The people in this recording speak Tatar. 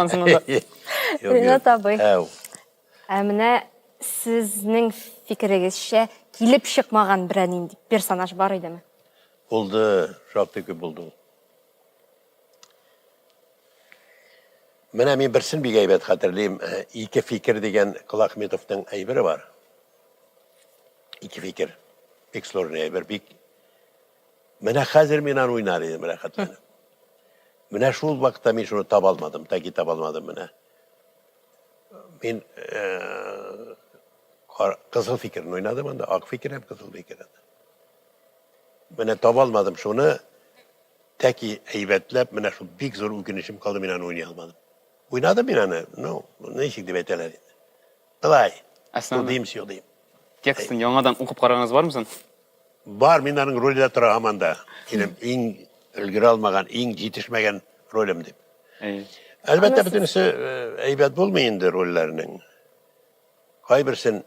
Соң анда. Ринат абый. Әү. Ә менә сезнең фикерегезчә килеп чыкмаган берәр нинди персонаж бар идеме? Булды, шактый күп булды ул. Менә мин берсен бик әйбәт хәтерлим. Ике фикер дигән Колахметовның әйбере бар. Ике фикер. Бик сложный әйбер, бик. Менә хәзер мин аны уйнар идем рәхәтләнеп. Менә шул вакытта мин шуны таба алмадым, таки таба алмадым менә. Мин э, кызыл фикерен уйнадым анда, ак фикер һәм кызыл фикер. Менә таба алмадым шуны. Тәки әйбәтләп, менә шул бик зур үкенечем калды, мин аны уйный алмадым. Уйнадым мин аны, ну, ничек дип әйтәләр инде. Былай, тудыйм-сюдыйм. Текстын яңадан укып караганыгыз бармы соң? Бар, мин аның ролендә тора һаман да. Минем иң өлгерә алмаган, иң җитешмәгән ролем дип. Әйе. Әлбәттә, бөтенесе әйбәт булмый инде рольләрнең. Кайберсен.